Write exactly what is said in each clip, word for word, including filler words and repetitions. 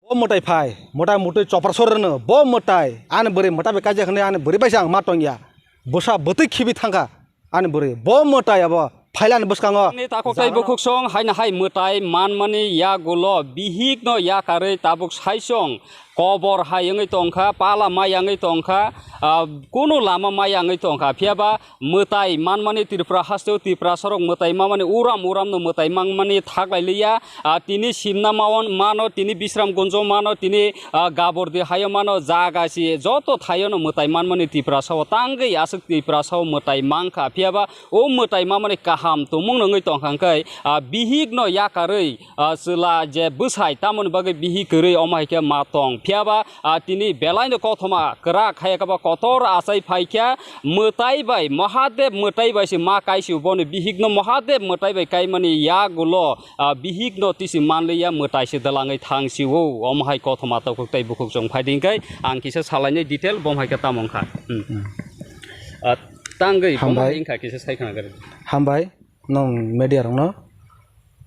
Bo mwtai phai, mwtai mutwi chopra sor rwno, bo mwtai, ani bwrwi mwtai bai kaijak hwnwi ani bwrwi bai se ang ma tongya. Bwsa bwtwi khibi thangkha ani bwrwi, bo mwtai abo phailani bwskango. Ni takhuk tei bukhuk song haino hai mwtai manmani yagulo bihikno yakarwi tabuk saisong kobor hai wngwi tongkha, pala mai wngwi tongkha, ah, kunu lama mai wngwi tongkha. Phiyaba mwtai manmani Tripura hasteo Tiprasarok mwtai manmani uram uramno mwtai manmani thaklailiya. Ah, tini Simna maon-, mano, tini Bisramgunjo mano, tini, ah, Gabordi hayo mano, jaga si joto thaiono mwtai manmani Tiprasao tangwi aswk Tiprasao mwtai mankha. Phiyaba o mwtai manmani kaham tongmung nungwi tongkha hwnkhe, ah, bihikno yakarwi, ah, chwla je bwsai tamoni bagwi bihik kwrwi omo hai khe ma tong. Phiyaba ah, tini belaino kothoma kwrak hai khe ba kotor achai phaikha mwtai bai, Mahadev mwtai bai se ma kaisio boni bihikno Mahadev mwtai bai kaimani yagulo, ah, bihikno tisi manliya mwtai se dalangwi thangsio. Omo hai kothoma takhuk tei bukhuk chong phaidi hwnkhe ang kisa salainai detail bom hai khe tamo wngkha. Hmm. Hmm. Ah, tangwi bomo Hambai. Hai wngkha kisa sai khna gari. Hambai, nwng media rokno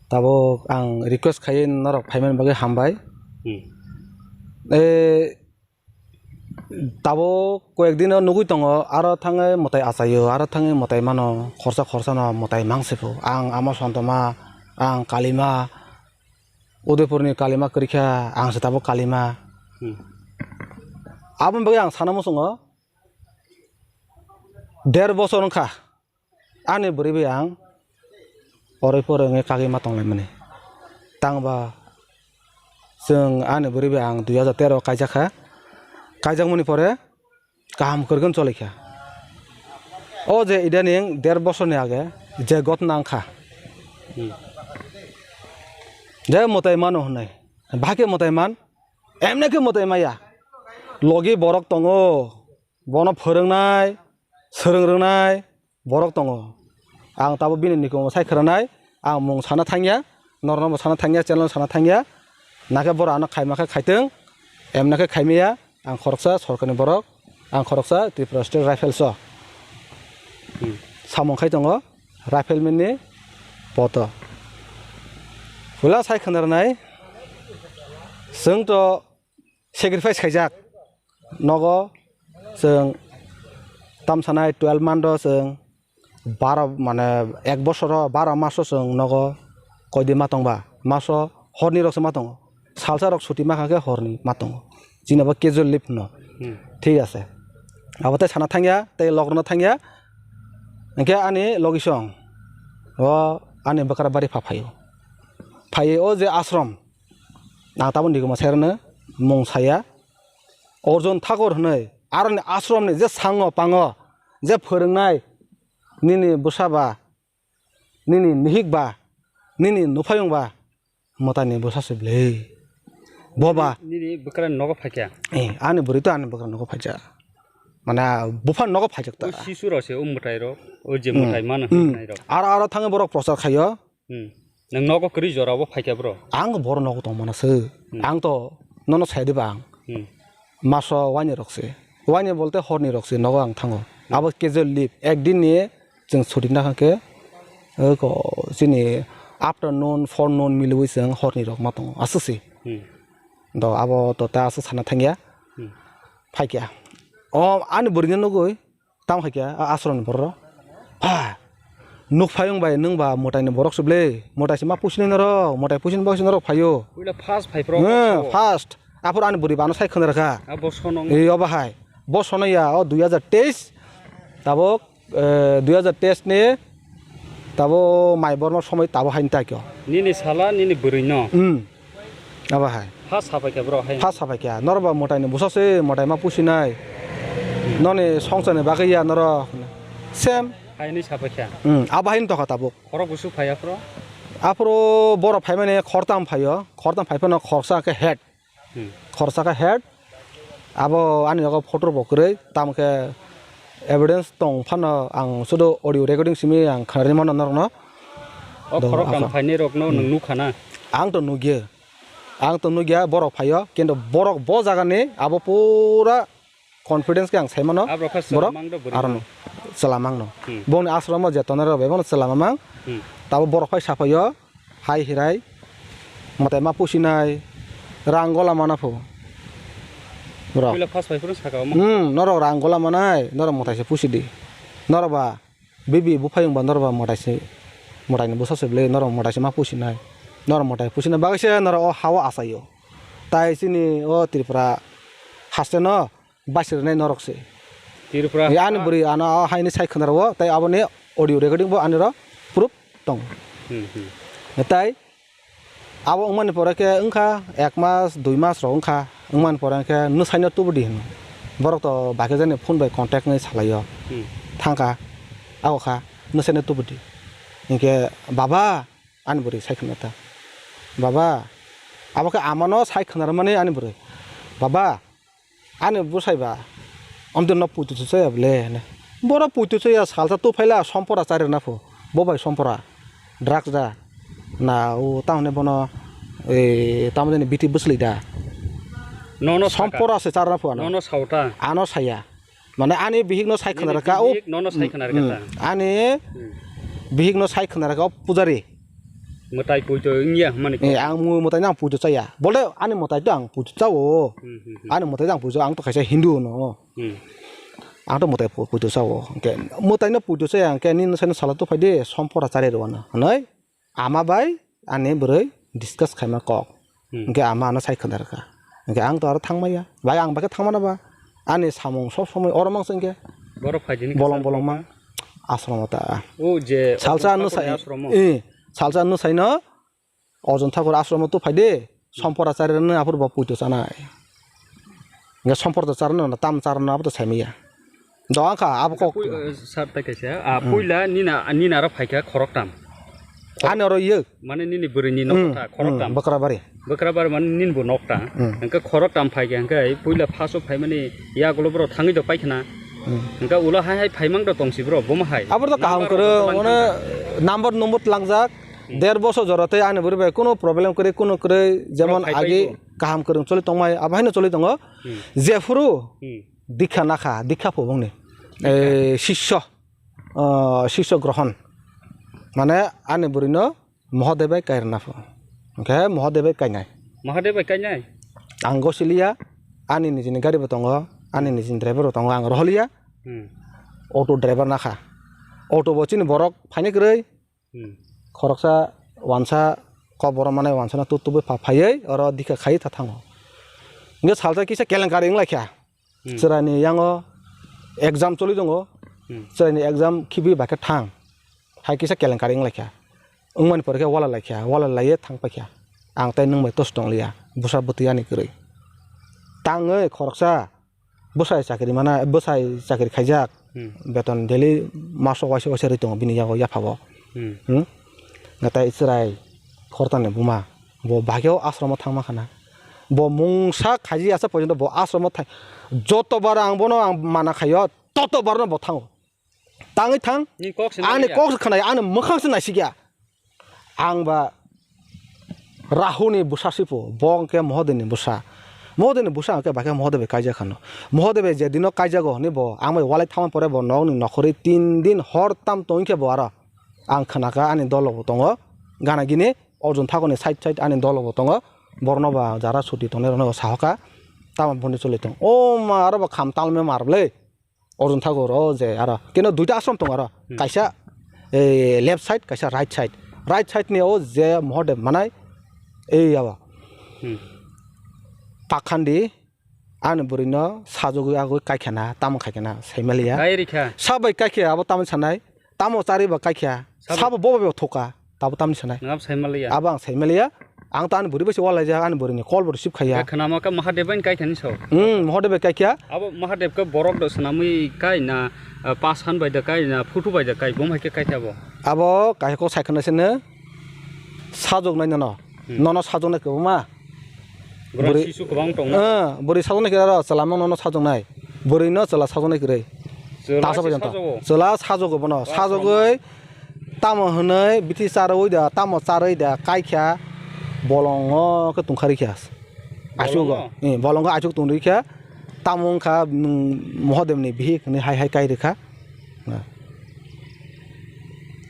tabuk ang request khai norok phaimani bagwi hambai. Hmm. Eh, tabuk koyek dino nugui tongo, aro thangwi mwtai achaio, aro thangwi mwtai mano, khorsa khorsa no mwtai mang sipho. Ang ama sontoma, ang kalima, Udaipurni kalima kwrwikha, ang se tabuk kalima. Hmm. Aboni bagwi ang sana muchungo, der bosor wngkha. Ani bwrwi bai ang oroi poroi wngwi kagwi ma tonglaimani. Tangba chwng ani bwrwi bai ang dui hajar tero o kaijak kha. Kaijakmani pore kaham kwrwkhe choli kha. O je idaning der bosorni age je gotna wngkha. Hmm. Je mwtai mano hwnwi. Bahai khe mwtai man, emne khe mwtai maya. Logi borok tongo. Bono phwrwngnai, swrwng rwnai borok tongo. Ang tabuk bini nikomo sai khwranai, ang mung sana thangya, norokno bo sana thangya, channel sana thangya. Nakhe borok ano khaima khe khaitwng, emna khe khaimaya, ang khoroksa sorkarni borok, ang khoroksa Tripura State Rifles o. Hmm. Samung khai tongo, Rifleman ni poto. Hula sai khwna rwnai, chwng to sacrifice khaijak. Nogo chwng tamsanai twelve month o chwng baro, mane, ek bosoro baro maso chwng nogo koidi ma tongba? Maso horni rok se ma tongo. Salsa rok suti ma kha khe horni ma tongo. Chini bo casual leave hwno. Hmm. Thik ase. Abo tei sana thangya, tei lok rwna thangya. Hwnkhe ani logisong o ani bwkra bari pha phaio. Phaiwi o je ashram, ang tabuk nikomo sai rwno mung saya. Arjun Thakur hwnwi aroni ashramni je sango pango je phwrwngnai nini bwsa ba, nini nihik ba, nini nuphayung ba, mwtaini bwsa se bwlwi. Boba. Nini bwkra nogo phaikha? Eh, ani bwrwi to ani bwkra nogo phaikha. Mane bupha nogo phaijak ta. O sisu rok se, o mwtai rok, o je hmm, mwtai mano hmm, hinai rok. Aro, aro thangwi borok prochar khaio. Hmm. Nwng nogo kwrwi jora o phaikha bro? Ang boro nogo tongmana se. Hmm. Ang to nono sai diba ang. Hmm. Maso waini rok se. Waini bolte horni rok se nogo ang thango. Hmm. Abo casual leave. Ek din ni chwng chuti na khe, eh, ko, chini afternoon, forenoon milwi chwng horni rok ma tongo. Aswk se. Hmm. Do abo to ta aswk sana thangya. Hmm. Phaikha. O ani bwrwino nugwi. Tamo hai khe a ashramni borok rok. Ha. Nuk phayung bai nwng ba mwtaini borok se bwle. Mwtai se ma pusinai norok, mwtai pusinai bagwi se norok phaio. Puila first phai phro. Hmm, first. Aphuru ani bwrwi bano sai khwna rwkha. A bo sonong. Ei, obo hai. Bo sono ya, o dui hajar teis. Tabuk, eh, dui hajar teis ni tabo mai borma somoi tabo haini takio. Nini sala, nini bwrwi no. Hmm. Abo hai. Pha sapai khe bro hai. Pha sapai khe. Norok ba mwtai ni bwsa se, mwtai ma pusinai. Noni songchar ni bagwi ya norok. Same. Hai ni sapai khe. Hmm, abo hai ni tokha tabuk. Khorok busu phai aphro? Aphro borok phai mani khortam phaio. Khortam phai phano khoroksa khe head. Hmm. Khoroksa khe head. Abo ani nogo photo bo kwrwi. Tamo khe evidence tong phano ang sudo audio recording simi ang khnarwi mano norokno. O do khorok kam apa. Phainai rokno hmm. Nwng nukha na? Ang to nugya. Ang to nugya, borok phaio, kintu borok bo jagani abo pura confidence khe ang sai mano. Abrok khe borok chwla mang do bwrwi arono no. Chwla mang no. Hmm. Bongni ashram o je tongnai rok bai bono chwla mamang. Hmm. Tabo borok phai saphaio, hai hirai, mwtai ma pusinai, Rang gola mana pho. Bro. Puila first bai phuru saka omo. Hmm, norok rang gola manai, norok mwtai se pusi di. Norok ba, bibi buphai wngba norok ba mwtai se, mwtai ni bwsa se bwle, norok mwtai se ma pusi nai. Norok mwtai pusi nai, bagwi se norok o ha o achai o. Tai chini o Tripura haste no, basi rwnai norok se. Tripura. Ani bwrwi ano o haini sai khwna rwo, tai aboni audio recording bo ani ro proof tong. Hmm, hmm. Tai abo wngmani pore khe wngkha ek mas, dui mas rok wngkha, wngmani pore khe nwsaino tubudi hino. Borok to bakhe jani phone bai contact wngwi salaio. Hmm. Thangkha, abo kha, nwsaino tubudi. Hinkhe, "Baba," ani bwrwi sai khwna ta, "Baba," abo khe amano sai khwna rwmani ani bwrwi, "Baba, ani bwsai ba, amtwi no puitu chaya bwle," hwnwi. Borok puitu chaya salsa tuphaila sompora chari rwna pho. Bo bai sompora, drugs da, na o tamoni bono, e, tamoni biti bwsli da. Nono saka. Sompora se charna pho ano. Nono sauta. Ano saya. Mane ani bihik no sai khwna rwkha o. Bihik nono sai khwna rwkha ta. Ani bihik no sai khwna rwkha o pujari. Mwtai puito wngya hwnmani. Eh, ang mu-, mwtai no ang puito chaya. Bole ani mwtai to ang puito chao. Hmm, hmm, hmm. Ani mwtai to ang puito, ang to kaisa Hindu no. Hmm. Ang to mwtai pu-, puito chao. Hwnkhe mwtai no puito chaya hwnkhe nini sai no sala tuphaidi sompora chari rwano. Hwnwi ama bai ani bwrwi discuss khaima kok. Hmm. Hwnkhe ama ano sai khwna rwkha. Hwnkhe ang to aro thangmaya. Bai ang bai khe thangmano ba. Ani samung sob somoi oro mangsa hwnkhe. Borok phaidini bolong bolong mang. Asromo ta. O je salsa ano sai. Asromo. Eh, salsa ano sai no. Arjun Thakur asromo tu phaidi. Sompora chari rwna aphuru bo puito chanai. Hwnkhe sompora to charno na tam charno abo to saimaya. Doang kha abo kok. Pui-, eh, sir, tai kaisa, ah, puila nina, nina aro phaikha khoroktam. Ani oro yek. Mane nini bwrwini nok kotha khoroktam. Bakrabari. Bakrabari mane nini bo nokta. Hwnkhe khoroktam phaikha hwnkhe puila first o phaimani yagulo borok thangwi do paikhna. Hwnkhe ulo hai hai phaimang do tongsi borok bomo hai. Aboro to kaham kwrwng, one number number tlangjak. Der bosor jora tei ani bwrwi bai kuno problem kwrwi, kuno kwrwi, jemon agi kaham kwrwng choli tongmai, abo haino choli tongo. Jephuru dikha nakha, dikha pho bongni. Eh, sisyo, ah, sisyo grohon. Mane ani bwrwino Mohodebai kairwna pho. Hwnkhe Mohodebai kainai. Mohodebai kainai? Ang gosiliya, ani nijini gari bo tongo, ani nijini driver bo tongo, ang roholiya. Auto driver nakha. Auto bo chini borok phaini kwrwi. Khoroksa wansa kok borok manai wansano tut tubui pha phaiwi oro dikha khai ta thango. Hwnkhe salsa kisa kelenkari wnglaikha. Chwraini yango exam choli tongo. Chwraini exam khibi bai khe thang. Hai kisa kelenkari wnglaikha. Wngmani pore khe wala laikha, wala laiye thang paikha. Ang tei nwng bai tos tongliya, bwsa bwtwi ani kwrwi. Tangwi khoroksa bwsai chakri mana, bwsai chakri khaijak, beton daily maso waisa waisa rwi tongo bini yago, yaphabo. Natai chwrai khoroksa ni buma, bo bagyo asromo thangma khana. Bo mungsa khaji asa porjonto bo asromo thang, joto bar ang bono ang mana khaio, toto barno bo thango. Tangwi thang, ani kok se khwnai, ani mwkhang se naisikya. Ang ba Rahuni bwsa sipo, bo hwnkhe Mohodevni bwsa. Mohodevni bwsa hwnkhe bai khe Mohodev bai kaijak khano. Mohodev bai je dino kaijago hwnwi bo ang bai walai thangma pore bo nokni nokhorwi tin din hor tam tongwi khe bo aro. Ang khwnakha ani dolo bo tongo. Gana gini Arjun Thakurni side side ani dolo bo tongo. Borokno ba jara chuti tongnai rokno bo sahokha. Tamo boni choli tong. O ma aro bo kham talme mar bwle. Arjun Thakur o je aro keno duita ashram tongo aro. Kaisa, eh, left side, kaisa right side. Right side ni o je Mohodev manai, ei abo. Pakhandi ani bwrwino sajagwi agwi kaikhana, tamo kaikhana, saimaliya. Kai rikha. Sabai kaikhe abo tamo sanai, tamo chari ba kaikha, sabo bobo bo thoka. Tabo tamni sanai. Nwng abo sai manliya. Abo ang sai manliya. Ang to ani bwrwi bai se walaijak, ani bwrwini call bo receive khaiya. Khe khwnama khe Mahadev bai kaikha ni sao. Hmm, Mahadev bai kaikha. Abo Mahadev khe borok do swnamwi kai na, ah, pasan bai da kai na, photo bai da kai, bom hai khe kaikha abo. Abo kaisa kok sai khwna sene sajwk nai nono. Hmm. Nono sajwk nai kwbangma. Borok bwrwi sisu kwbang tong. Ah, bwrwi sajwk nai kwrwi aro chwla mano no sajwk nai. Bwrwi no chwla sajwk nai kwrwi. Chwla tasa se pojonto. Sajwk o. Chwla sajwk o bono. Sajwk oi tamo hwnwi bithi charwi da, tamo charwi da, kaikha bolongo khe tungkha rikha. Bolongo? Aswk o. Eh, bolongo aswk tong rikha. Tamo wngkha, mm, Mohadev ni bihik hwnwi hai hai kai rikha.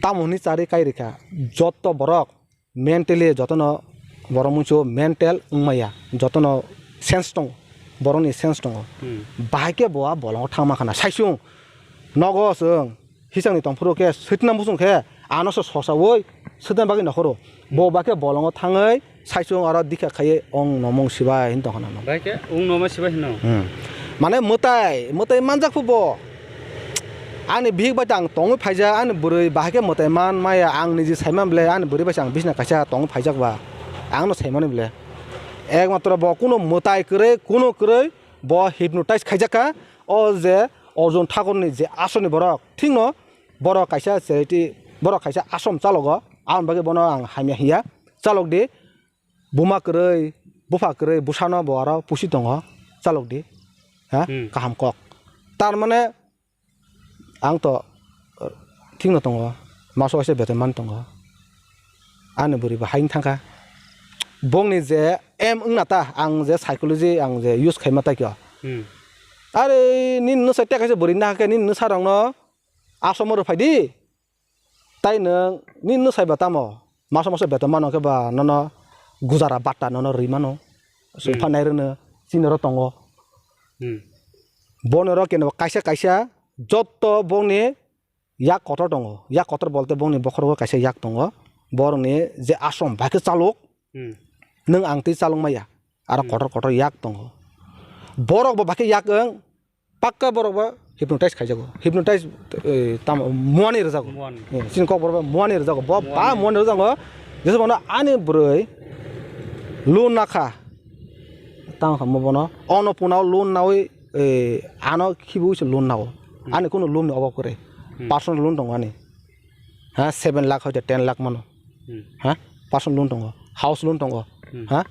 Tamo hwnwi charwi kai rikha. Jotto borok mentally jotono Borok mungso mental wngmaya, jotono sense tongo, borokni sense tongo. Hmm. Bahai khe bo a bolongo thangma khana. Saisung nogo chwng hisangni tongphuru khe switna muchung khe ano se sosaui switna bagwi nokhoro. Bo ba khe bolongo thangwi saisung aro dikha khaiwi ong nomung sibai hin tongkhana no. Bai khe ung noma sibai hino. Hmm. Mane mwtai, mwtai manjak phu bo. Ani bihik bai ang tongwi phaijak, ani bwrwi bahai khe mwtai man maya, ang niji saiman ble, ani bwrwi bai se ang bisna kaisa tongwi phaijak ba. Ang no saimani ble. Ekmatro bo kuno mwtai kwrwi, kuno kwrwi bo hypnotize khaijak kha. O je Arjun Thakurni je asoni borok, thikno borok kaisa charity, borok kaisa ashram chalogo, aboni bagwi bono ang hamya hiya, chalok di, buma kwrwi, bupha kwrwi, bwsano bo aro pusi tongo, chalok di, ha, Hmm. kaham kok. Tar mane ang to, eh, thikno tongo, maso waisa beton man tongo, ani bwrwi bo haino thangkha, bongni je aim wngna ta, ang je psychology ang je use khaima ta kyo. Hmm. Are nini nwsai tei kaisa bwrwi nahakhe nini nwsarokno, Asomo rw phai di. Tai nwng nini nwsai ba tamo? Maso maso beton mano khe ba nono gujara batta nono rwi mano. Sung Hmm. phanai rwno chini oro tongo. Hmm. Bono oro keno kaisa kaisa jotto bongni yak kotor tongo. Yak kotor bolte bongni bokhorogo kaisa yak tongo. Borokni je asom bai khe chalok, Hmm. nwng ang twi chalok maya. Aro Hmm. kotor kotor yak tongo. Borok bo bai khe yak wng Pakka borok ba hypnotize khaijago. Hypnotize, eh, tamo muani rwjago. Muani. Eh, chini kok borok ba muani rwjago. Bo ba Muani. muani rwjago. Jesa bono ani bwrwi loan nakha. Tamo kha mo bono. Ono punao loan nawi, eh, ano khibiwi se loan nao. Hmm. Ani kuno loan ni obab kwrwi. Hmm. Personal loan tongo ani. Ha, seven lakh hoite ten lakh mano. Hmm. Ha? Personal loan tongo. House loan tongo. Hmm. Ha?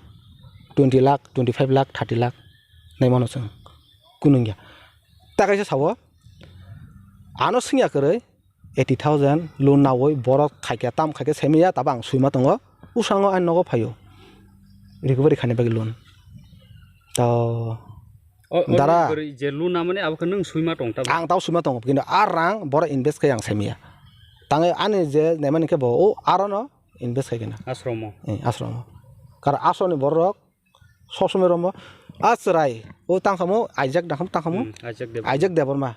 Twenty lakh, twenty five lakh, thirty lakh. Nai mano chwng. Kunungya. Ta kaisa sawo, ano swngya kwrwi eighty thousand loan nawi borok khaikya tam khaikya semiya tabo ang swima tongo, usango ani nogo phaio recovery khaina bagwi loan. To O, o dara. Ni bwrwi je loan namani abo khe nwng swima tong tabuk? Ang tabo swima tongo, kintu a rang borok invest khai ang semiya. Tangwi ani je naimani khe bo o arono invest khai kena. Ashromo. Eh, ashromo. Kar asroni borok Sosomai romo. A chwrai. O tangkhamu Isaac dakham tangkhamu. Hmm, Isaac Debbarma. Isaac Debbarma.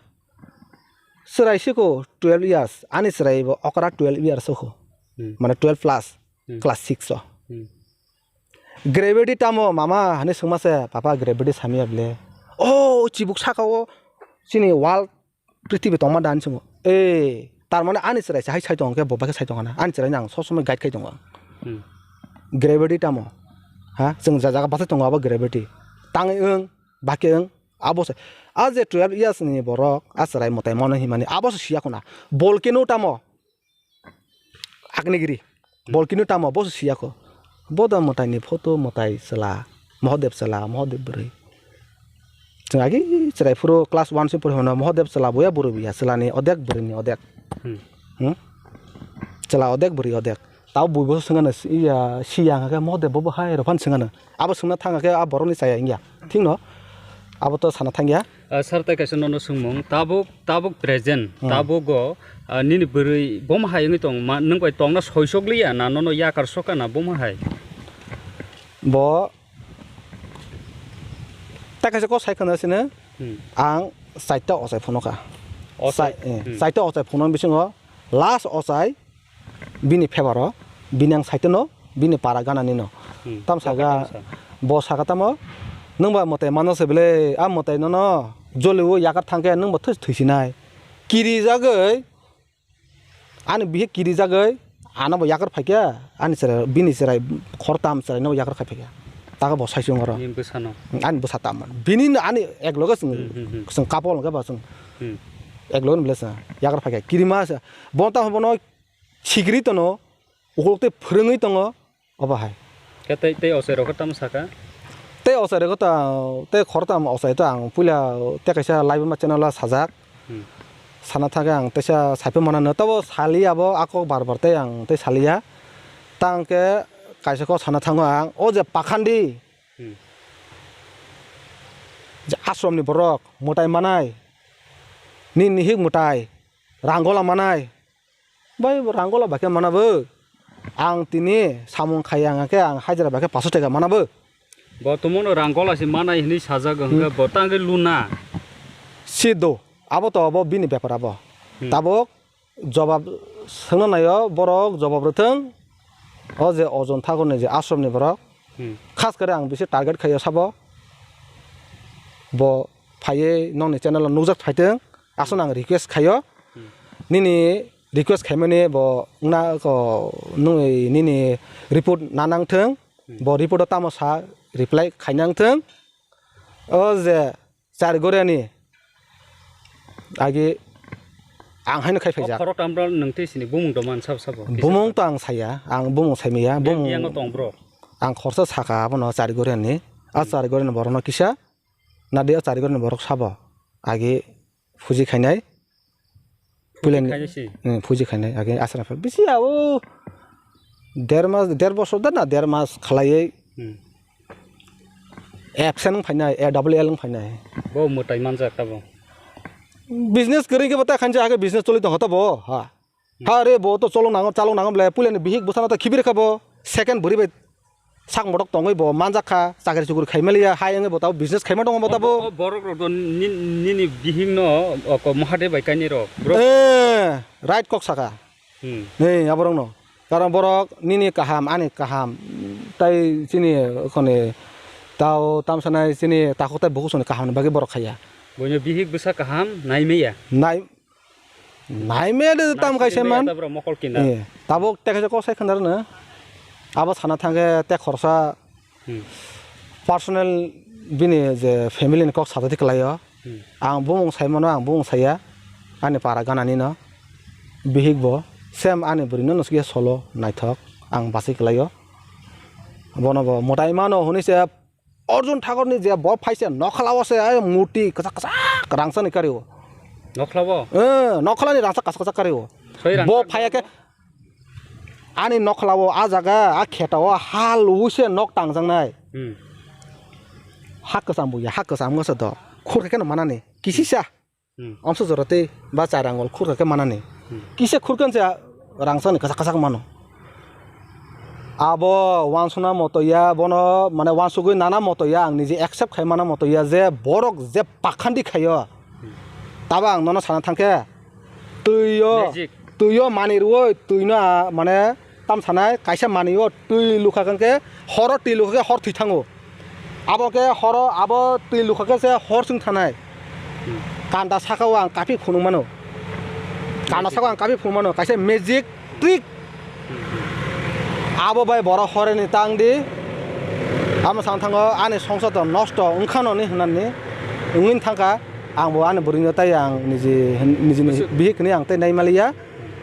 Chwrai siko twelve years. Ani chwrai bo okra twelve years soko. Hmm. Mane twelve plus. Hmm. Class six o. Hmm. Gravity tamo mama hani swngma se papa gravity samya ble. O chibuk saka o chini wall Prithibi tongma da hinwi swngo. Eh, tar mane ani chwrai se hai sai tong khe bo bai khe sai tong na. Ani chwrai no ang sob somoi guide khai tongo. Hmm. Gravity tamo. Ha, chwng ja jaga bachai tongo abo gravity. Tangwi wng, bai khe wng, abo se. A je twelve years ni borok, a chwrai mwtai mano hinmani, abo se siya khuna. Volcano tamo. Agnigiri. Hmm. Volcano tamo bo se siya kho. Bo da mwtai ni photo, mwtai chwla, Mahadev chwla, Mahadev bwrwi. Chwng agi chwrai phuru class one se pori hwnna Mahadev chwla boya bwrwi ya, chwla ni odek bwrwi ni odek. Hmm. Hmm? Chwla odek bwrwi odek. Tao bui bo swngano si-, ya, siya hwnkhe Mahadev bo bo hai rw phan swngano. Abo swngna thang khe a borok ni chaya wngya. Thik no? Abo to sana thang ya. Ah, sir, tai kaisa nono swngmung. Tabuk, tabuk present, Hmm. tabugo, ah, nini bwrwi bomo hai wngwi tong ma, nwng bai tongna soisok liya na nono yakar soka na bomo hai? Bo ta kaisa kok sai khwna sini, Hmm. ang chaita ochai phunukha. Ochai? Chai-, eh, Hmm. chaita ochai phunukni bisingo last ochai bini favour o, bini ang saiteno, bini para gana nino. Hmm. Tam saka, Tam sa. Bo saka tamo, nwng ba mwtai mano se bele, a mwtai nono joliwo yakar thangkhe nwng bo thwi-, thwisinai. Kiri jagwi, ani bihik kiri jagwi, ano bo yakar phaikha, ani chwrai, bini chwrai, khortam chwrai no bo yakar khai phaikha. Taka bo saisung oro. Ni bwsano. Ani bwsa tam. Bini no ani ek loge chwng, Hmm, hmm, hmm. chwng kapol hwnkhe ba chwng. Hmm. Ek loge bele chwng yakar phaikha. Kirima se, bo tamo bono Sikiri tono, ukulok tei phwrwngwi tongo, obo hai. Khe tei, tei ochai rok khe tamo saka? Tei ochai rok ta, tei khoroktham ochai ta ang puila tei kaisa live ma channel o sajak. Hmm. Sana thangkhe ang teisa saipha manano, tabo saliya bo, a kok bar bar tei ang tei saliya. Tangkhe kaisa kok sana thango ang, o je pakhandi, Hmm. je ashram ni borok, mwtai manai, nini hik mwtai, rang gola manai, Bai bo rang gola bai khe mana bo. Ang tini samung khai ang khe ang hajira bai khe paso teka mana bo. Bo tongmano rang gola se manai hinui sajak hwnkhe Hmm. Bo tangwi luna. Si do. Abo to abo bini bepar abo. Hmm. Tabok jobab swngna naio borok jobab rwthwng. O je Ojon Thakurni je ashramni borok. Hmm. Khas kare ang bisi target khaio sabo. Bo phaiwi nokni channel o nukjak phaitwng. Aswk ang request khaio. Hmm. Nini request khaimani bo wngna ko nungwi nini report nanang thwng. Hmm. Bo report o tamo sa reply khainang thwng. O je Charigoreani agi ang haino khai O phaijak. Khorok tamra nwng tei sini bumung doman sabo sabo. Bumung to ang saya, ang bumung saimaya, Yang, bumung yang tong bro. Ang khorsa saka abono Charigoreani. A Hmm. Charigoreani borokno kisa, na de o Charigoreani borok sabo. Agi Fuji khainai. Pulen khainai si. Hmm, fuji khainai age asra phal. Bisi ya o der mas, der bosor da na der mas khalaiwi Hmm. Absent wng phainai, A double L wng phainai. Bo mwtai manjak tabo. Business kwrwi khe bo ta khansa age business choli tong hota bo. Ha. Ha re bo to cholok nango, chalok nango ble pulen bihik bwsano ta khibir kha bo. Second buri bai sak motok tongwi bo manjak kha, chakri chukri khaimaliya, hai wngwi bo tabo business khaima tongo bo tabo. O, o borok rok do ni-, nini bihik no, o, ko Mahadev bai kainwi rok. Bro. Eh, right kok saka. Hmm. Nei, aborok no. Karon borok nini kaham, ani kaham, tai chini khoni tao tamsanai chini takhuk tai bukhuk soni kaham ni bagwi borok khaiya. Boino bihik bwsa kaham naimaya. Nai Naime de tam kaisa man. Tabra mokol kinda. Eh, tabuk te kaisa kok sai khandar na. Abo sana thangke te khorsa Hmm. Personal bini je family ni kok sajadi kalaio. Hmm. Ang bumung sai mano, ang bumung saya. Ani para ganani no. Bihik bo. Same ani bwrwi no nuskia solo naithok. Ang basi kalaio. Bono bo mwtai mano hwnwi se Arjun Thakurni je bo phaise nokhlao se ai murti kwchak kwchak rangchakni kario. Nokhlao? Eh, nokhlani rangchak kwchak kwchak kario. Soi rangchak bo phaiya khe ani nokhlao a jaga a khetao hal uise nok tangjaknai. Hmm. Ha kwcham buya, ha kwcham wngsa do. Khur khe no manani. Kisisa. Hmm. Amsa jora tei ba char angol khurka khe manani. Hmm. Kisa khurkan se rangchakni kwchak kwchak mano. Abo wansukna moto ya, bono mane wansugwi nana moto ya, ang niji accept khai mana moto ya je borok je pakhandi khaio. Hmm. Tabo ang nono sana thangkhe twi o, Magic. Twi o mani rwoi twi no a mane Tam sanai kaisa manwi o twi lukha khe horo twi lukha khe hor thwi thango. Abo khe horo abo twi lukha khe se hor chwng thanai. Hmm. Kanda saka o ang kaphik phunuk mano. Kanda Magic. Saka o ang kaphik phunuk mano kaisa magic trick. Hmm, hmm. Abo bai borok horeni tang di. Amo sang thango ani songsa to nosto wngkha noni hwnani wngwi thangkha. Ang bo ani bwrwino tai ang niji nijini Busu- bihik hwnwi ang tai nai maliya.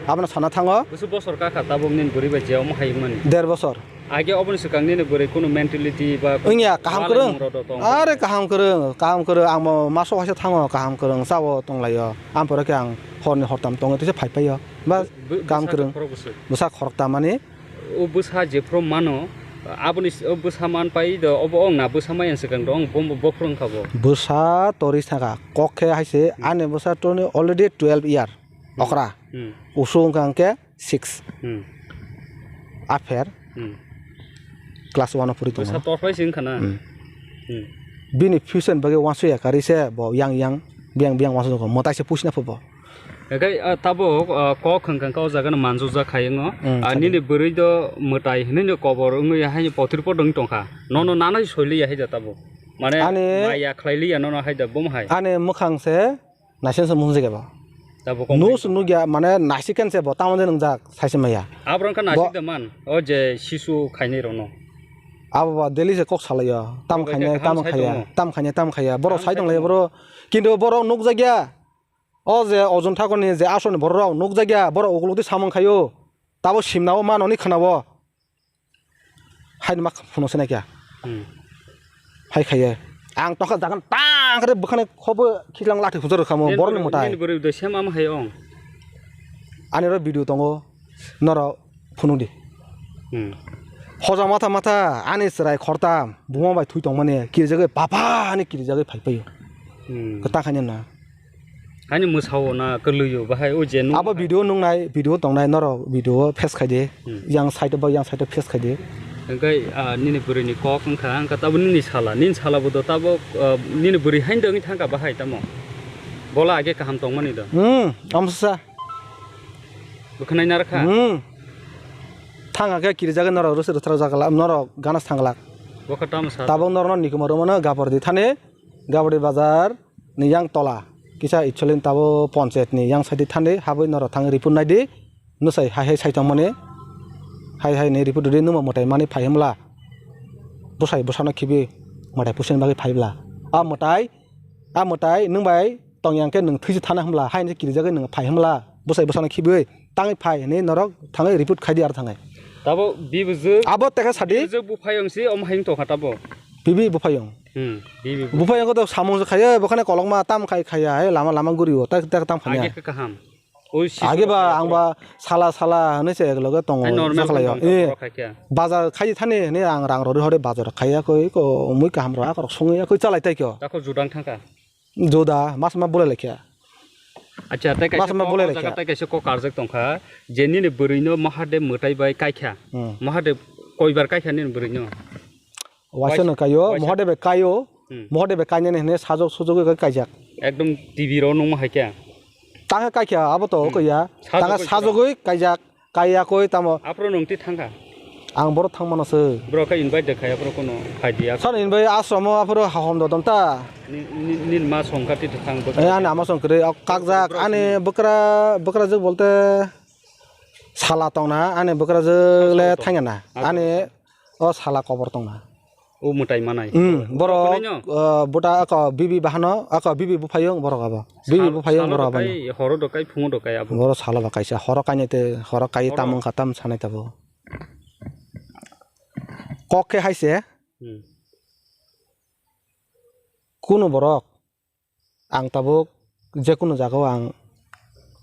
Abono sana thango. Busu bosor kakha tabuk nini bwrwi bai je omo hai wngmani. Der bosor. Age oboni swkang nini bwrwi kunu mentality ba kunu Wngya, kaham walai kwrwng. Mung rok tong. Are kaham kwrwng, kaham kwrwng. Ang bo maso waisa thango, kaham kwrwng. Chao tonglaio. Ampore khe ang horni hortam tongo, tisa phai paio. Bas, Bu-, bu-, kaham bwsa kwrwng. Khorok bwswk. Bwsa khorokta mani. O bwsa jephru mano, aboni s-, o bwsa man pai do, obo ong na bwsa maya swkang do, ong bo, bo phuru wngkha bo. Bwsa tori saka, kok khe hai se, Hmm. ani bwsa toni already twelve year, Hmm. okra. Hmm. Usu wngkha hwnkhe six. Hmm. Apher Hmm. class one o puri tongo. Bwsa torpai se wngkha na? Hmm. Hmm. Bini future ni bagwi uansukya karwi se bo yang yang, biyang biyang uansuk tongo, mwtai se puisina phubo. Hwnkhe, ah, tabuk, ah, kok hwnkha khe o jaga no manjujak khaiyung no. Hmm, Ah, tabuk. Nini bwrwi do mwtai hinui no kobor wngwi haino pothor podong tongkha. Nono nanai soiliya haida tabuk. Mane Ani maya khlailiya nono haida bum hai. Ani mwkhang se Naising se munjak eba. Tabuk kok Nus nugya mane naisik ken se bo tamon de nungjak saise maya. Abrang kha Bo- naisik de man. O je sisu khainai rokno. Abo ba daily se kok salaio. Tam Bo khainai, khe tam kaham sai khaya, tongo. Tam khainai, tam khaya. Borok Kaham sai sai tonglai tongo. Boro. Kintu borok nukjakya. O je Arjun Thakurni je aswkni borok nukjakya. Borok ukulukti samung khaio. Tabo simnao manoni khwnao. Haini mak phuno sene kya. Hmm. Hai khaiye. Ang tokha jagan tang khe bwkhani khobo khiklang lathi hujar kha mo Nini borokni bwrwi, mwtai. Nini bwrwi de sem ama hai ong. Ani ro video tongo. Noro phunuk di. Hmm. Hoja matha matha ani chwrai khortam buma bai thui tongmani kirijagwi papa ani kirijagwi phai paio. Hmm. Kwta khaina na. Ani mwsao na kwlwio bahai o je nung Abo bahai. Video nungnai, video tongnai norok video face khaidi. Hmm. Yang side o, yang side o face khaidi. Hingke, ah, nini bwrwini kok wngkha, wngkha tabo nini sala, nini sala bo do tabo, ah, nini bwrwi haino wngwi thangkha bahai tamo. Bola age kaham tongmani do. Hmm, amsa. Bwkhwnai narwkha? Hmm. Thang hake kirijagwi norok rwse rwtharok jagalak, norok gana sanglak. Bokha tamo sa. Tabuk norokno nikuma rwmano Gabordi thani, Gabordi bazar ni yang tola. Kisa actually tabo ponchayat ni yang side thani habwi norok thang report naidi. Nwsai hai hai sai tongmani. Hai hai ni report rwdi nwma mwtai mani phai himla. Bwsai bwsano khibi mwtai pusini bagwi phai bla. A mwtai A mwtai nwng bai tong yang khe nwng thwi se thana hwnbla, hai hinwi kirijagwi nwng phai hwnbla, bwsai bwsano khibwi tangwi phai hinwi norok thangwi report khai di aro thangwi. Tabo bibujwk, Abo tekha sadi. Bibujwk buphayung si omo hayung tongkha tabo. Bibi buphayung. Hmm, bibi bu- Buphayung koto samung se khayo, bokhane kolokma tam khai khaya, hai lama lama guriwo, tak tak tam khanya. Age khe kaham. Oi, si Age ba, ang ba sala sala hinwi se ekloge tongo, Hai normal jakhlaio. Tong Eh, tong khaikhe. Bazar khai thani hinwi ang rang rori hore bazar khaiya koi, ko mui kaham rok akorok songwi ya koi chalai tai kyo. Tako judang thangkha. Joda, mas ma bolai laikha. Acha, tei kaisa Mas ma kok, bolai o jaga laikha. Tei kaisa kok karjak tongkha, je nini bwrwino Mahadev mwtai bai kaikha. Hmm. Mahadev koibar kaikha nini bwrwino? Waisa no kaio, Waisa. Mahadev bai kaio, Hmm. Mahadev bai kainani hwnwi sajok sujogwi kaijak. Ekdom T V ro nungma hai khe. Tangkhe kaikha, abo to Hmm. Kaiya. Sajogwi Tangkhe sajogwi kaijak. Kaiya koi tamo. Aphuru nwng twi thangkha? Ang borok thangmano se. Borok khe invite de khai, aphuru kono phai di, aphuru. Sano invite ashram o aphuru hahom dodon ta. Ni, ni, nini ma songkha twi thang bwkha. Eh, ani ama song kwrwi, ok, kakjak, Borok ani sini. Bwkra, bwkrajwk bolte sala tongna, ani bwkrajwk le Sala tong. Thangya na. Acha, Ani acha. O sala kobor tongna. O mwtai manai. Hmm, borok, Borok no? Uh, buta ako bibi bahano, ako bibi buphayung borok abo. Bibi Sal-, buphayung salo borok do abo. Kai, horo do kai, phungo do kai abo. Borok salo ba kaisa, horo kainai te, horo kai Horo. Tam wngkha tam sanai tabo. Kok khe hai se. Hmm. Kunu borok Ang tabuk jekunu jagao ang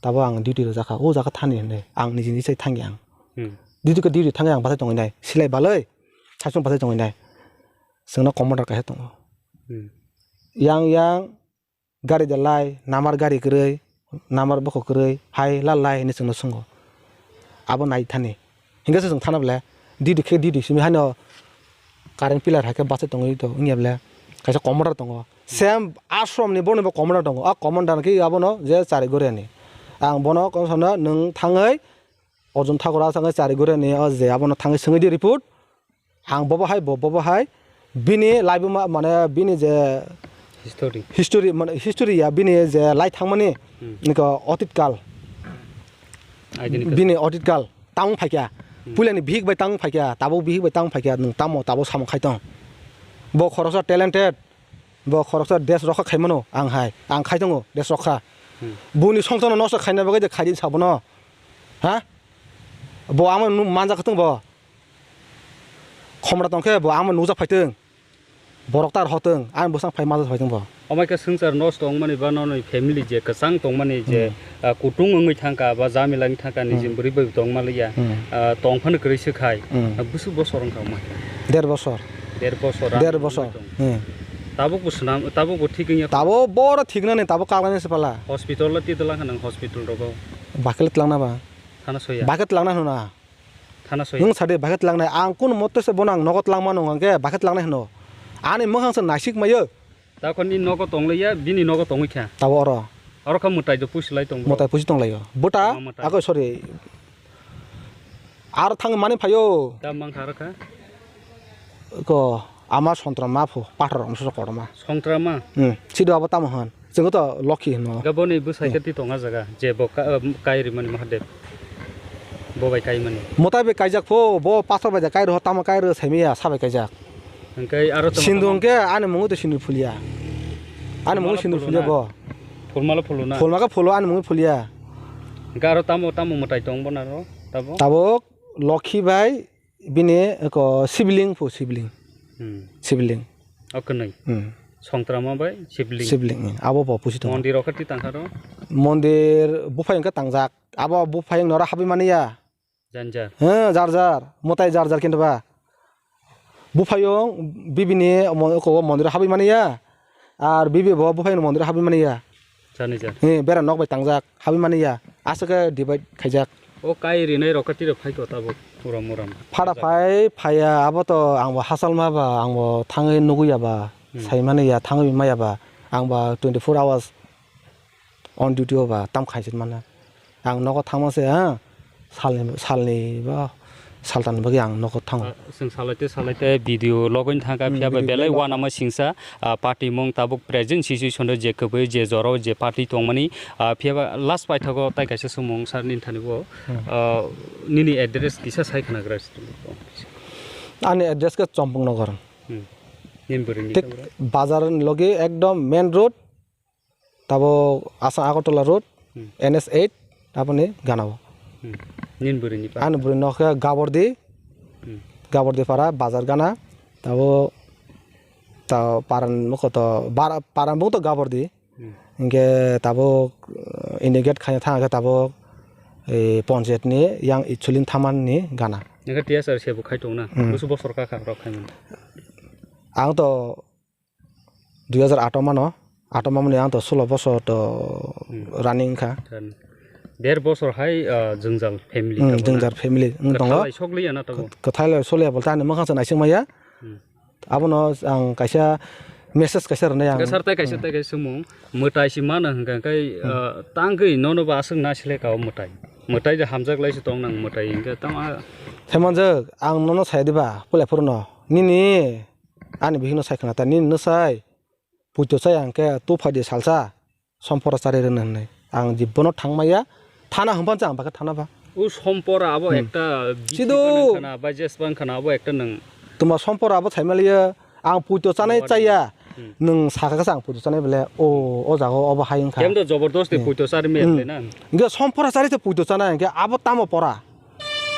tabuk ang duty rwjakha, o jaga thani hinwi ang niji niji sai thangya ang. Hmm. Duty khe duty thangya ang bachai tongwi nai, silai balwi saichung bachai tongwi nai. Chwngno commander kaisa tongo. Hmm. Yang yang gari dalai, namar gari kwrwi, namar bokho kwrwi, hai lalai hinwi chwngno swngo. Abo nai thani. Hinkhe se chwng thana bole, didi khe didi simi haino current pillar hai khe bachai tongwi to wngya bole, kaisa commander tongo. Same ashram ni bono bo commander tongo. A commander khe abono je chari goriani. Ang bono kok sano nwng thangwi Arjun Thakur a thangwi chari goriani o je abono thangwi swngwi di report. Ang bobo hai bo, bobo hai bini laibuma mane bini je History. History, mane, history ya, bini je lai thangmani, Hmm. niko otit kal. Identical. Bini otit kal, tang phaikya. Hmm. Puilani bihik bai tang phaikya, tabuk bihik bai tang phaikya, nwng tamo tabuk samung khai tong. Bo khoroksa talented, bo khoroksa desh rokha khaimano, ang hai, ang khai tongo desh rokha. Hmm. Boni songchano nosto khaina bagwi de khaidi sabono. Ha? Bo amo nu-, manjak thung bo. Khomra tongkhe bo amo nukjak phaitong. Borok tar hotong, ani bwsang phai majak phaitong bo. Omo khe swngchar nosto wngmani ba noni family je kwchang tongmani je, Hmm. ah, kutung wngwi thangkha ba jamila wngwi thangkha niji Hmm. bwrwi bai tongmaliya, Hmm. ah, tong phano kwrwi swkhai, Hmm. ah, bwswk bosor wngkha omo khe? Der bosor. Der bosor, Der ah, bosor. Wngwi tong. Hmm. Tabuk bo swnam, tabuk bo thik wngya. Tabuk boro thik nani, tabuk kaglainai se phala. Hospital o twi twlang kha nang hospital rogo. Bakhe twlangna ba? Thana soya. Bakhe twlangna hwnna. Thana soya. Nwng sade bakhe tlangnai, ang kunu mote se bono ang nogo tlangma nung hwnkhe bakhe tlangnai hwno. Ani mwkhang se naisik maio. Takhon ni nogo tongliya, bini nogo tongwi kha. Tabo oro. Oro kha mwtai do pusi lai tong bro. Mwtai pusi tonglaio. Buta, Tama mwtai. Ako sorry. Aro thang mani phaio. Da mang kha aro kha. Ko ama sontrama phu, pathor omsok kotorma. Sontrama? Hmm. Sido abo tamo hwn. Chwngno to Lokhi hino. Gaboni bwsai Hmm. khe twi tonga jaga, je bo ka-, um, kai rimani Mahadev. Bo bai kaimani. Mwtai bai kaijak phu, bo pathor bai da kai rw, tamo kai rw saimaya, sa bai kaijak. Hwnkhe aro tamo Sindu tamo? Hwnkhe ani mungo to sindu phulia. Ani mungo Phulmalo sindu phulu phulia na? Bo. Phulmalo phulu na? Phulma khe phulu, ani mungo phulia. Hwnkhe aro tamo, tamo mwtai tong bo naro, tabo? Tabuk Lokhi bai Bini eko sibling phu sibling. Hmm. Sibling. O kwnwi. Hmm. Songtrama bai sibling. Sibling, hmm. Abo bo pusi tongo. Mondir o khe twi tangkha ro? Mondir buphai hwnkhe tangjak. Abo buphai wng noro habwi mani ya. Janjar. He, jar jar. Mwtai jar jar kintu ba. Buphai wng bibini mo-, eko mondir o habwi mani ya. Ar bibi bo buphai wng mondir o habwi mani ya. Tani ja. Eh, bera nok bai tangjak, habwi mani ya. Aswk khe divide khaijak. O kai rinai rok khe tiro phai to tabuk, muram muram. Phara phai, phaiya, abo to ang bo hachal ma ba, ang bo thangwi nugwi ya ba, Hmm. sai mani ya, thangwi maya ba, ang ba twenty-four hours on duty o ba, tam khaijak mana. Ang nogo thangma se, ha? Salni, salni ba, saltan bagwi ang nogo thango. Ah, chwng salaite, salaite video logoin thangkha, Hmm, phiya ba video belai logo. Wanama singsa, ah, party mung tabuk present situation o je kwbwi, je jora o je party tongmani, ah, phiya ba last paithago tai kaisa sumung sir nini thani bo, Hmm. ah, nini address kisa sai khnagra. Ani address khe Chompong Nagar. Hmm. Nini bwrwini Thik khe bwrwi? Bazar ni logi ekdom main road, tabo Assam Agartala road, Hmm. N S eight, aboni ganao. Hmm. Nini bwrwini pa? Ani bwrwini nok khe Gabordi, Hmm. Gabordi para, bazar gana, tabo ta paran moko to bara, paran bung to Gabordi. Hmm. Hinkhe tabuk, eh, indicate khaina thang khe tabuk, eh, ponchayat ni yang ichulin thaman ni gana. Nokha T S R se bo khai tong na? Hmm. Busu bosor ka kha rok khai man. Ang to dui hajar ato mano, ato mamani ang to sulo bosor to Hmm. running kha. Dan der bosor hai, ah, jwngjal family Hmm, ka bo na? Jwngjal family, hmm, tongo. Kwthalai sokliya na tabo? Kwthalai soliya bolte ani mwkhang se naising maya. Hmm. Abono ang kaisa message kaisa rwnai ang. Hwnkhe sir, tai kaisa, Hmm. tai kaisa sumung, mwtai si mano hwnkha khe, Hmm. ah, tangwi nono bo aswk na sile ka o mwtai. Mwtai de hamjak lai se tong nang mwtai hwnkhe tamo a- Themanjak, ang nono sai diba, pule phuru no. Nini, ani bihik no sai khna ta, nini no sai. Puito chaya hwnkhe tu phai di salsa. Sompora chari rwna hwnwi. Ang jibbono thangmaya, thana hwnphan se ang bakhe thana ba. O sompora abo Hmm. ekta bisi Sido. Bangkhana, ba jes bangkhana abo ekta nwng. Tuma sompora abo saimaliya, ang puito chanai Wari. Chaya, Hmm. nwng sakha khe ang puito chanai bole, o, o jaga o obo hai wngkha. Kemdo jobordosti Hmm. Puito chari Hmm. Mele na. Hingke sompora chari se puito chanai, hingke abo tamo pora?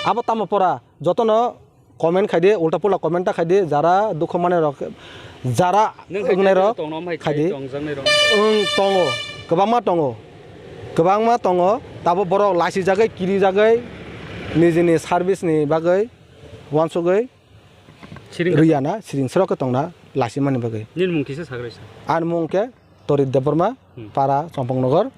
Abo tamo pora? Jotono comment khai di, ulta pula comment ta khai di, jara dukhu mane rok, jara Nwng hai wngnai rok tongno, hai khai di. Tongjaknai rok. Wng tongo, kwbangma tongo, kwbangma tongo, tabo borok laisijagwi, kirijagwi, nijini service ni bagwi, wansugwi Siring riyana, siring srok khe tongna, laisimani bagwi. Nini mung kisa sagraisa? Ani mung khe Torit Debbarma, Hmm. Para, Chompong Nagar.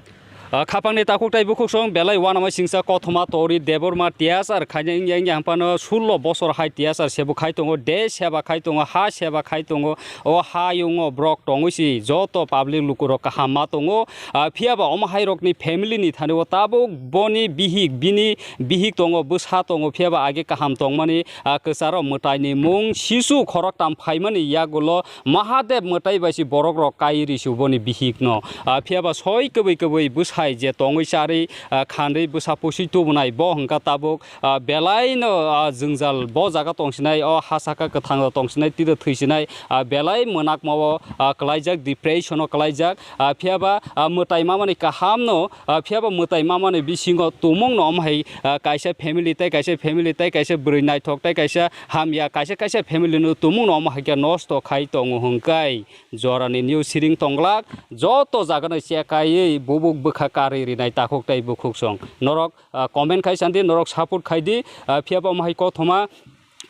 Ah, khapangni takhuk tai bukhuk song belai uanama singsa kothoma Torit Debbarma T S R khaina wngya wngya hwnphano sullo bosor hai T S R sebo khai tongo, de seba khai tongo, ha seba khai tongo, o hayungo borok tongwi si joto public lukurok kaham ma tongo. Ah, phiyaba omo hai rokni family ni thani o tabuk boni bihik, bini bihik tongo, bwsa tongo, phiyaba age kaham tongmani, ah, kwcharo mwtaini mung sisu khoroktam phaimani yagulo Mahadev mwtai bai si borok rok kai ri si boni bihik no. Ah, phiyaba soi kwbwi kwbwi bwsai je tongwi charwi, ah, khanwi bwsa pusi tubunai bo hwnkha tabuk, ah, belai no, ah, jwngjal bo jaga tongsinai, o ha saka kwthang tongsinai, tiro thwisinai, ah, belai mwnakma o, ah, kwlaijak, depression o kwlaijak, ah, phiyaba, ah, mwtai mamani kaham no, ah, phiyaba mwtai mamani bisingo tumung no omo hai, ah, kaisa family tei kaisa family tei kaisa bwrwi naithok tei kaisa hamya kaisa kaisa family no tumung no omo hai khe nosto khai tongo hwnkhe. Jorani news siring tongglak, joto jagano chekaiwi bubuk bwkha karwi rinai takhuk tei bukhuk song. Norok, ah, comment khai sandi, norok support khai di, ah, phiyaba omo hai kothoma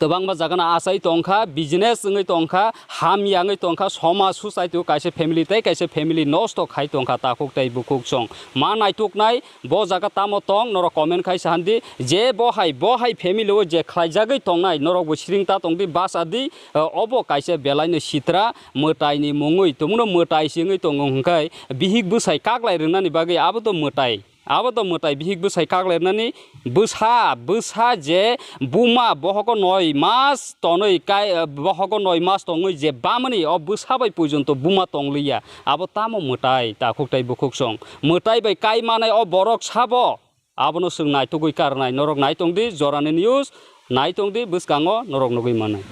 kwbangma jagano achai tongkha, business wngwi tongkha, hamya wngwi tongkha, somaj society o kaisa family tei kaisa family nosto khai tongkha takhuk tei bukhuk song. Ma naituknai, bo jaga tamo tong, norok comment khai sandi, je bo hai, bo hai family o je khlaijagwi tongnai, norok bo siring ta tongdi, basa di, ah, obo kaisa belaino sitra, mwtaini mungwi, tongmano mwtai singwi tongo hwnkhe, bihik bwsai kaklai rwnani bagwi abo to mwtai. Abo to mwtai bihik bwsai kaklairnani bwsa, bwsa je buma bohogo noi mas tonwi kai, bohogo noi mas tongwi je bamani o bwsa bai poijonto buma tongliya. Abo tamo mwtai takhuk tei bukhuk song. Mwtai bai kai manai o borok sabo. Abono chwng naitugwi karnai. Norok naitongdi Jorani news, naitongdi bwskango norok nugwi manai.